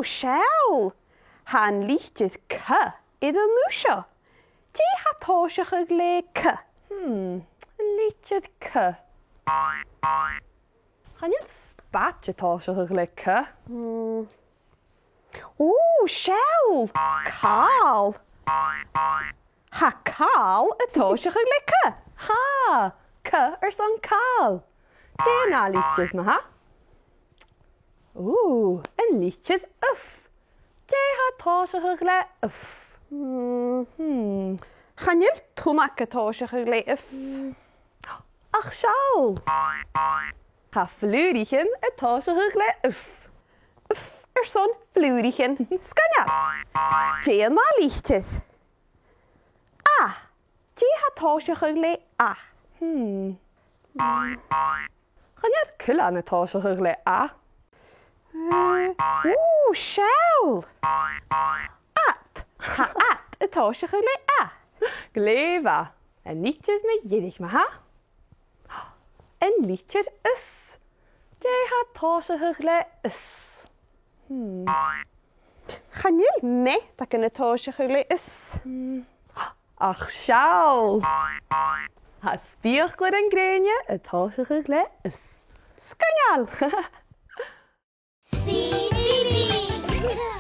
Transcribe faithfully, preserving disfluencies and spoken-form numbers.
Ò, seall! Tha an litir C air an ù seo. Dè tha tòiseachadh le C? Hmm, an litir C. Chan eil spaid a' tòiseachadh le C. Hmm. Ò, seall! Càl! Tha càl a' tòiseachadh le C. Tha! C airson càl. Dè an ath litir, ma-thà? Ò, an litir F. Dè tha tòiseachadh le F? Hmm. Hmm. Chan eil tunnag a' tòiseachadh le F. Ach seall! Tha flùraichean a' tòiseachadh le F. F airson flùraichean. Sgoinneil! Dè an ath litir? A. Dè tha tòiseachadh le A? Hmm. Chan eil cuilean a' tòiseachadh le A. Eh, ò, seall! Ad. Tha ad a' tòiseachadh le A. Glè mhath. An litir mu dheireadh, ma-thà. An litir S. Dè tha tòiseachadh le S? Hmm. Chan eil meadag a' tòiseachadh le S. Hmm. Ach seall! Tha speuclairean-grèine a' tòiseachadh le S. Sgoinneil! C B B.